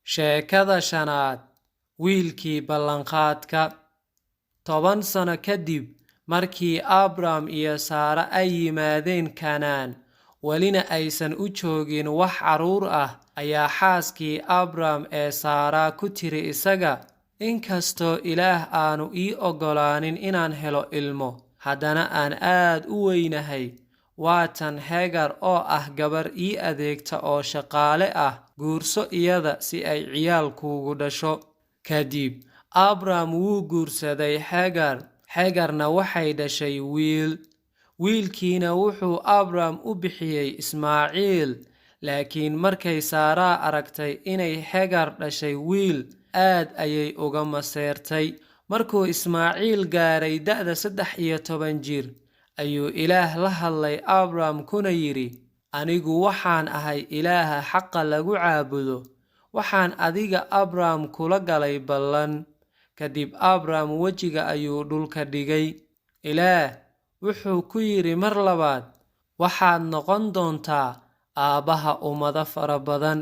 Sheekada shanaad: Wiilkii Ballanqaadka. 10 sano kadib markii Abram iyo Saara ay yimaadeen Kanaan, welina aysan u joogin wax carruur ah, ayaa xaaskii Abram ee Saara ku tiri isaga, "Inkastoo Ilaah aanu ii oggolaanin inaan helo ilmo, haddana aan aad u weynahay. Waa tan Hagar oo ah gabar ii adeegta oo shaqaale ah, guurso iyada si ay ciyaal kuugu dhasho." Kadib Abram wuu guursaday Hagar, Hagarna waxay dhashay wiil. Wiilkiina wuxuu Abram u bixiyey Ismaaciil. Laakiin markay Saaraa aragtay inay Hagar dhashay wiil, aad ayay uga maseertay. Markuu Ismaaciil gaaray da'da 13 jir, ayuu Ilaah la hadlay Abram kuna yidhi, "Anigu waxaan ahay Ilaaha xaqa lagu caabudo. Waxaan adiga Abram kula galay ballan." Kadib Abram wejiga ayuu dhulka dhigay. Ilaah wuxuu ku yidhi mar labaad, "Waxaad noqon doontaa aabbaha ummado fara badan,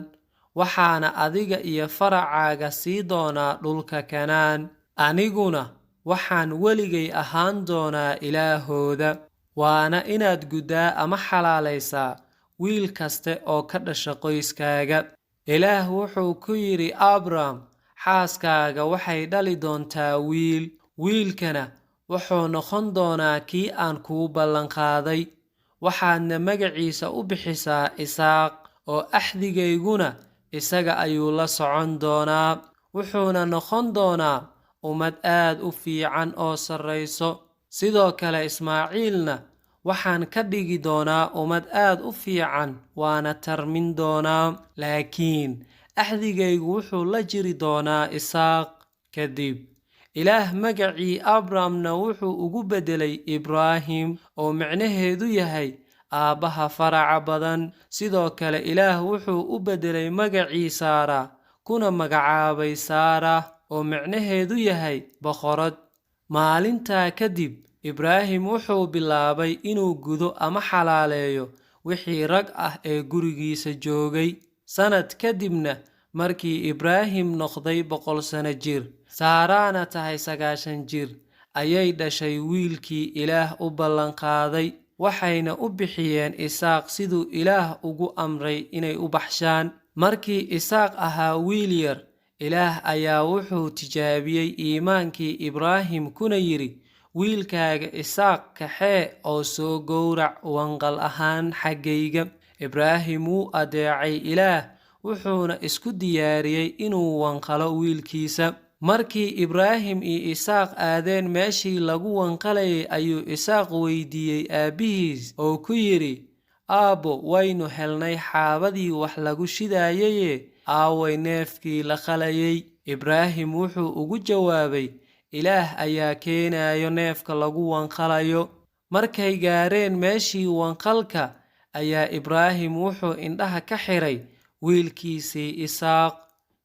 waxaana adiga iyo faracaaga sii doonaa dhulka Kanaan. Aniguna waxaan weligay ahaan doonaa Ilaahooda. Waana inaad guddaa ama xalaalaysaa wiil kaste oo ka dhasha qoyskaaga." Ilaah wuxuu ku yidhi Abram, "Xaaskaaga waxay dhali doontaa wiil, wiilkana wuxuu noqon doonaa kii aan kuu ballanqaaday. Waxaadna magaciisa u bixisaa Isaaq, oo axdigayguna isaga ayuu la socon doonaa, wuxuuna noqon doonaa ummad aad u fiican oo sarrayso. Sidoo kale Ismaaciilna waxaan ka dhigi doonaa ummad aad u fiican, waana tarmin doonaa, laakiin axdigaygu wuxuu la jiri doonaa Isaaq." Kadib Ilaah magacii Abramna wuxuu ugu beddelay Ibraahim, oo micnaheedu yahay aabbaha faraca badan. Sidoo kale Ilaah wuxuu u beddelay magacii Saara, kuna magacaabay Saara, oo micnaheedu yahay boqorad. Maalintaa kadib Ibraahim wuxuu bilaabay inuu gudo ama xalaaleeyo wixii rag ah ee gurigiisa joogay. Sannad kadibna, markii Ibraahim noqday 100 sano jir, Saarana tahay 90 jir, ayay dhashay wiilkii Ilaah u ballanqaaday, waxayna u bixiyeen Isaaq, siduu Ilaah ugu amray inay u baxshaan. Markii Isaaq ahaa wiil yar, Ilaah ayaa wuxuu tijaabiyey iimaankii Ibraahim kuna yidhi, "Wiilkaaga Isaaq kaxee oo soo gowrac wanqal ahaan xaggayga." Ibraahim wuu adeecay Ilaah, wuxuuna isku diyaariyey inuu wanqalo wiilkiisa. Markii Ibraahim iyo Isaaq aadeen meeshii lagu wanqalayay, ayuu Isaaq weydiiyey aabbihiis oo ku yidhi, "Aabbo, waynu helnay xaabadii wax lagu shidayaye, aaway neefkii la qalayay?" Ibraahim wuxuu ugu jawaabay, "Ilaah ayaa keenayo neefka lagu wanqalayo." Markay gaareen meeshii wanqalka, ayaa Ibraahim wuxuu indhaha ka xiray wiilkiisii Isaaq,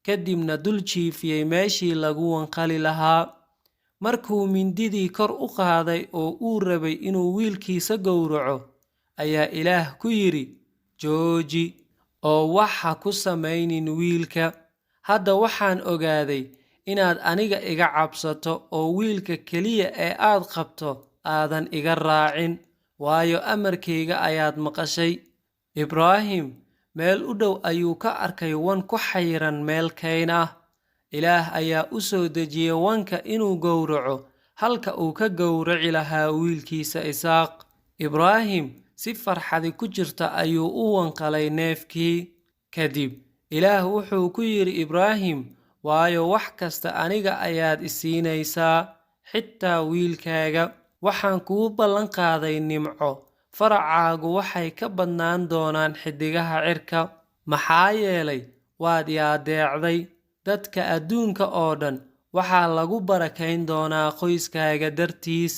kadibna dul jiifiyey meeshii lagu wanqali lahaa. Markuu mindidii kor u qaaday oo uu rabay inuu wiilkiisa gowraco, ayaa Ilaah ku yidhi, "Jooji, oo wax ha ku samaynin wiilka. Hadda waxaan ogaaday inaad aniga iga cabsato oo wiilka keliya ee aad qabto aadan iga raacin, waayo, amarkayga ayaad maqashay." Ibraahim meel u dhow ayuu ka arkay wan ku xayiran meel kayn ah. Ilaah ayaa u soo dejiyey wanka inuu gowraco halka uu ka gowraci lahaa wiilkiisa Isaaq. Ibraahim si farxadi ku jirta ayuu u wanqalay neefkii. Kadib Ilaah wuxuu ku yidhi Ibraahim, "Waayo, wax kasta aniga ayaad i siinaysaa, xitaa wiilkaaga. Waxaan kuu ballan qaaday nimco. Faracaagu waxay ka badnaan doonaan xiddigaha cirka. Maxaa yeelay waad i adeecday, dadka adduunka oo dhan waxaa lagu barakayn doonaa qoyskaaga dartiis."